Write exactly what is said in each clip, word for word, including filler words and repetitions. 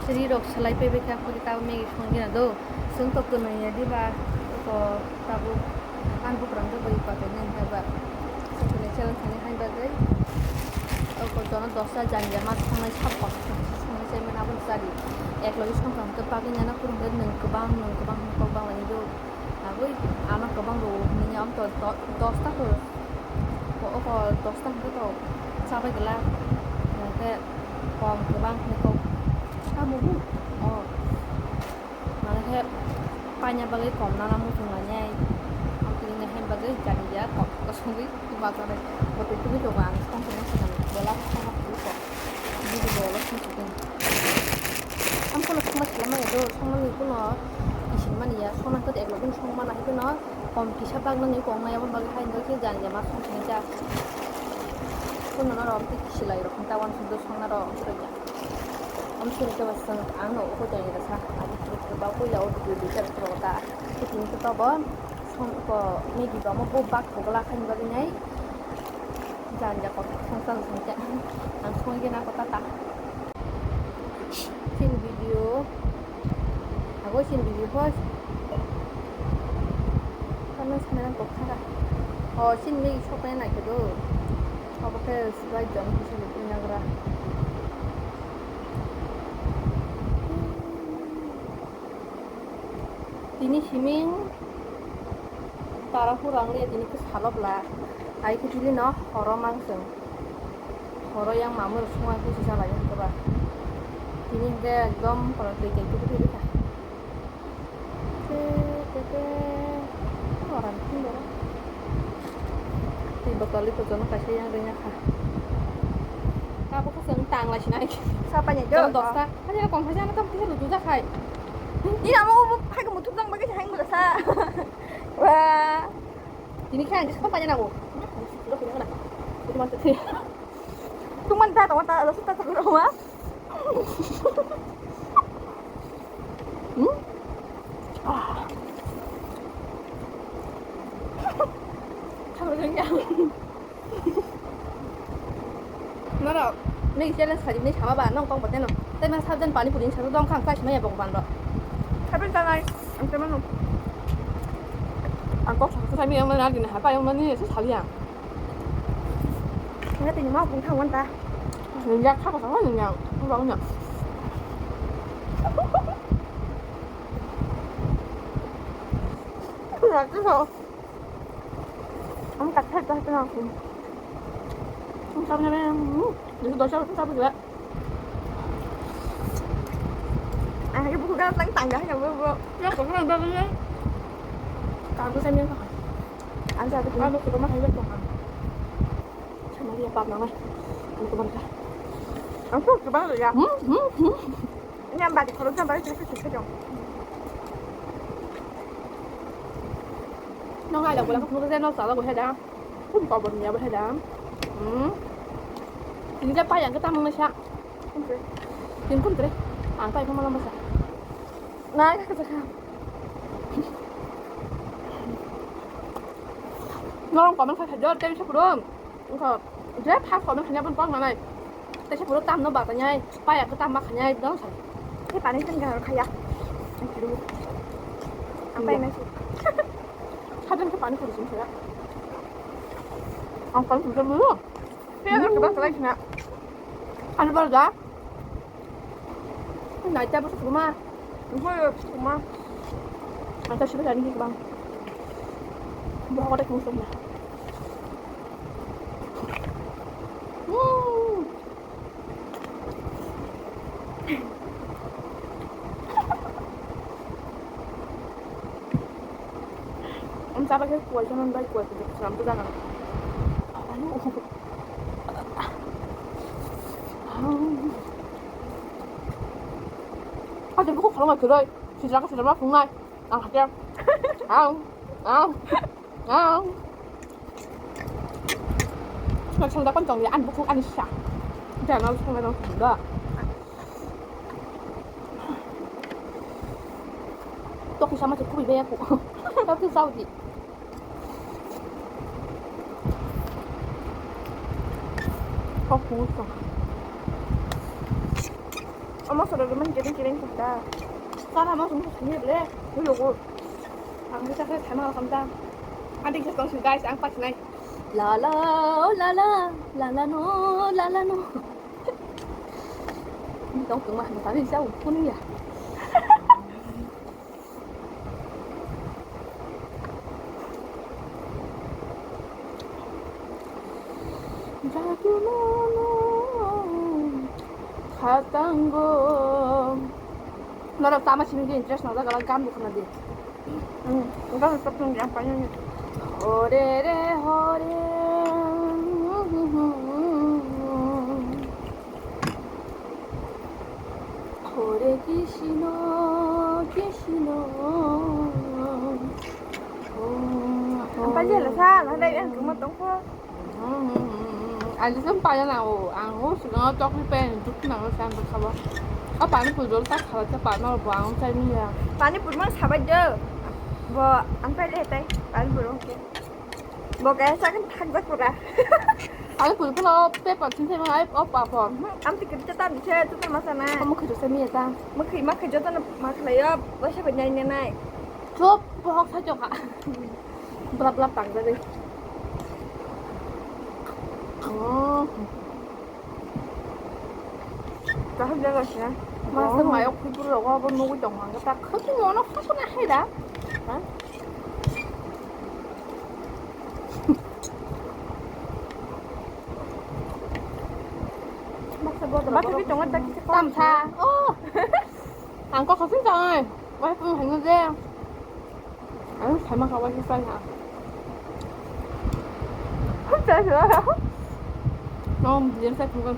Ri rok salai pebe kha, kuri tabo Maggie songya do. Song to kwnwi ya diba, ko tabo ang bukrang do bai pakai nang haba. Sokni channel thani hai bagwi. O ko jono dosta jani ya ma songnai sab kok. Songnai chai mana abo sari. Ek logi songkang ke bagwi nana kurung de nung kwbang, nung kwbang, nung kwbang lai do. Aboi ano kwbang rwo hwnwi ya, amto do-, dosta khe, o-, oko dosta hwnkhe to chabai glak, hwnkhe kom kwbang hwnkhe kok tamo o, mane khe paina bagwi kom nana muchung lainai, amtwini hai bagwi jani ya kom kosongwi bachari botwi tugwi tongo ang songkhe nang swnam bwla songma tugwi kok bini bolo songkhe. Ang pono songma sala manya do, songmani pono kisin mani ya, songna khe eklo khe songma nai pono kom kisa bak nani kok nai, aboni bagwi hai wngkha khe jani jama song sini cha. Pono norok tei kisilai rok ta uansuk do songna rok wngkha ya. Am sini khe bwswk ang no uko tei rasa, adi khe khe ba puila o video duitar rok ta. Tini khe tobo song ko Maggie bo mo bo bak thogla khaini bagwi nai. Janja kok song song song cha. Ang song gena ko tata. Sin video. Ago sin video pho. Kanan sana kok thara. O sin mi sok na nai kedo. Obo khe slide jump kisa ni pinagra. Tini siming tara hurang le tini khe salok la. Ai khe tini no horo mangseng. Horo yang mamui rok songwai pusi salai hwnkhe ba. Tini hwnkhe ekdom kotor twi kai tubu tubu kha. Te, te, te. Orang pun doro. Twi botol ri kotorno kaisa yang ringya kha. Abo khe chwng tang lai sinai. Sa painai do. Chwng dosta. Ani kong khaisa ano tam kisa ruju jakhai. Ni amo bo phai ko muthuk jang bagwi hai mula sa. Wah. Tini khe ang kisa paina nango. Tuman ta, tuman ta, ta, ta, ta, ta, ta. Hmm? Ah. Norok, nini challenge khaijak nai sama ba, nong kok bo teno. Tei ma sabjani pani puri ni sajak dong kha, ang chai sima ya bogoban rok. Sabjani tanai, ang tei mano. Ang kok saksa sai miyang mani, adi na hapai mani, se saliya. Nang tini ma bung thang wan ta. Nang ya kha ko sa nang ya, ang ba nang. Nang ya kha ko. Ang kathar ta ta nang. Ang sa na, hmm, dito daw siya, ang sabi ko. Ang ibu ko lang tangga ya, bro, bro. Ya, ko lang ba ba. Ka ko sa niya ka. Ang sabi ko. Ano ko ma hayo ko. Sa mali ya pa na. Ano ko ba ka. Ang ko ba ya. Hmm, hmm, hmm. Nyambari khorok nyambari chakhe chakhe jong. Nong ai la bola khok nukhe nong sala bo heda. Kum kobor niya bo heda. Hmm. Tini ja pai ang khe tamang nasa. Kum kre. Tin kum kre. Ang pai phama lama sa. Nai kha kha. Norong comment kha kha jor tei sa purung. Wngkha, je first comment khainai aboni kok nanai. Teisa puro tamno batainai, paya khe tamma khainai, dong sai. Tei pani tang gana khaya. Ang kiru. Ang pai nai. Sadan khe pani khuri sim khaya. Ang pani khuri sim khaya. Tei ang kebang salai khna. Ano bar da. Nai ta bwswk kwma. Nokho kwma. Ang ta sibui tani kwbang. Bo hokhe tong song na. Hmm. Ang ta bagwi kuai song bai kuai song song to jana. Ate buku khorang bai kwrwi, sijra ka sijra ma phungnai, ang hakhe, ang, ang, ang. Suna sung da kon tong ya, ani buku ani sa. Jana sung da ba. Tok sama cukup ibe aku. Tapi Saudi. Kok kosong. Omo soro roman kiring kiring kok da. Sara mo sung sung le. Uyo go. Ang bisa saya sama kam da. Adik sa tong guys, ang pas nai. La la la la la la no la la no. Ni tong tong ma ni tani sa u pun ya. Jagimano khatango. Norok tama simi khe interest nang jaga gan bukhna di. Hmm, gan stop tung yang panjang ni. Hore re hore. Hore Krishna, Krishna, Om, Om. Ang pajala sa, nadai ang kumot tongkho. Ang jisung pajana o, ang o suno chokni pen juk nang san khabo. O pani pujol ta khaba ta pani bo ang chai ni ya. Pani pur mang sabai de. Bo ang pai le tai, pani pur oke. Bo kaya sa kan thak jak pura. Ani puri phano paper chintai ma ai o papor. Am ti kiri ta ni se tu ma sana. Omo khiri se mi ta. Ma khiri ma khiri joto na ma khlai yo, bo se ba nyai ne nai. Chop, bohok sa chok ha. Blap blap tang jagwi. Oh. Kaham jaga sina. Masa mayok khibur rogo abo nugui tong ang ta khasi mono khasuna hai da. Ha? Baksa bi tongo ta kisa tamsa. Oh. Ang kok khasing tangai. Wah pun hanya je. Ang sama kawan kita ya. Saya sudah. Nom, dia saya bukan.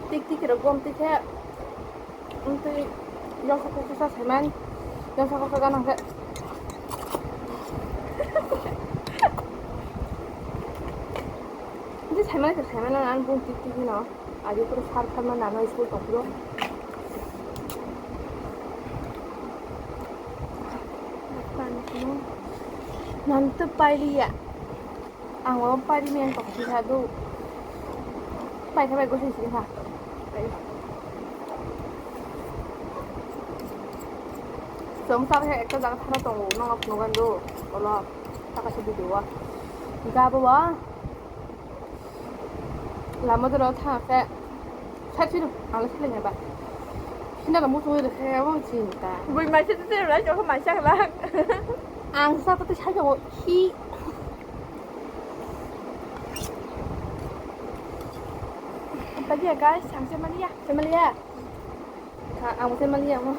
Tik tik rok gom tik he. Wngtwi yongsa koksa sa saiman, yongsa koksa ganang khe. Wngtwi saiman khe saiman nang ani bung tik tik hino. Agi koro sar sar ma nano school tong phuru. Nang tw pailiya. Ang o pari men tong kisa do. Pai khe bai gosai sini ha. Chwng sa khe ekta jaga thana tongo, nokno phunukgwi do. Olo taka se video o. Gabo wa. Lama doro thang khe. Side side ang le seleng ba. Sina da mutu de khe abo chinta. Bui mai se te rai ko mai sa la. Ang sa ko te sai ko hi. Apa dia guys, ang se mania. Se mania. Ka ang se mania mo.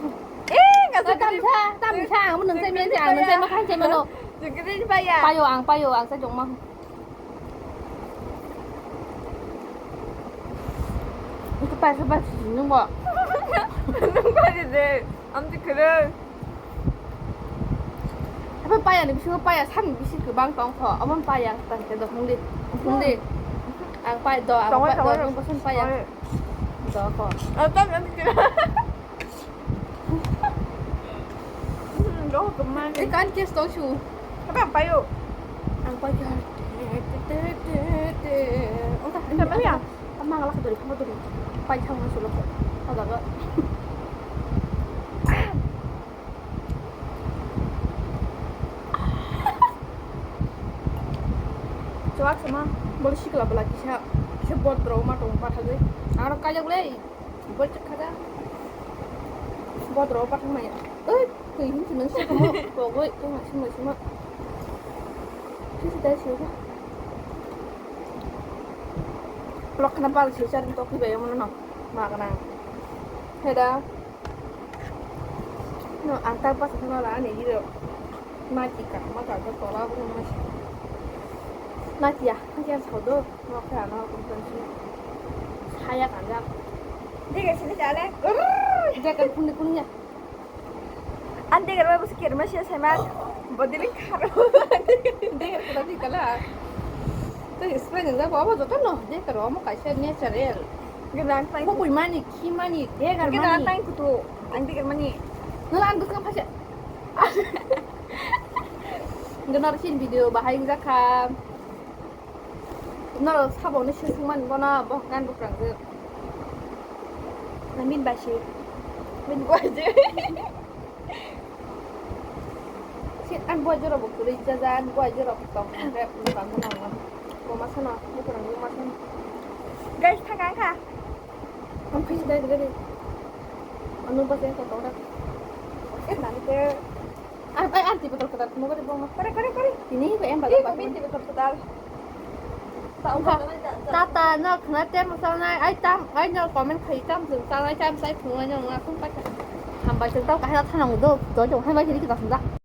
Eh, ka se tam sa, tam sa, ang nang se mania, ang nang se ma khai se mano. Jengkiri ba ya. Payo ang, payo ang sa jong ma. Ito pa sa ba si nung ba. Nung ba de. Am ti kere. Apa paya ni bisingo paya sani bisi kwbang tong kho. Omo paya tang khe do hung di. Hung di. Ang paya do, ang paya do, ang bosan paya. Do kho. Doh kemana? Eh, kan kes tong su. Apa ang payo? Ang payo. Ang tak, ang tak, ang tak. Ang tak, ang tak. Pai thang na su lo. Ang tak. Chuak sama, bol sikla bela kisa, kisa bot rok ma tong pathagwi. Aro kajak le, bol chakha da. Bot rok pathang maya. Oi, twi hin sinang sima mo, pogoi, tong sima sima. Kisa dai sima. Lok khana bal sisa tok bai mo no. Ma kana. Heda. No, ang tak pas khana la ani hiro. Mati ka, mata ka tola bu mati. Mati ya, mati ya sodo. Mo ka na ko kan si. Saya kan ya. Dia ke sini jalan. Dia kan pun pun ya. Ante garba bus kerma sia sema. Bodili kharo. Dia kan pun di kala. To spray nang da baba joto no. Dia karo mo kaisa natural. Gana tang. Ko bui mani, khi mani, dia kan mani. Gana tang kutu. Ang dia kan mani. Nala ang bus kan phasa. Hingke norok chini video bahai wngjakha. Norok saboni sisingmani bono bohok kan bukrang je. Namin baisi. Min baisi. Si an bo jero bo kuri jaja, an bo jero bo tong. Hingke bukrang bono. Bo masana, bukrang bo masana. Guys, thang ang kha. Ang phisi dai dai. Anu ba se ko tora. Eh, nani ke. Ay, ay, anti betul ketat. Mau kata bohong. Kore, kore, kore. Ini ba em ba. Ih, ba. Kami anti betul ketat. Tata, no, khna te mo sanai. Ay, tam, ay, no, comment khai tam, jeng sanai tam, sai phung ay, no, ngakung pa. Hambai jeng tau kahai thana do, do jeng hai bai kiri kita sunda.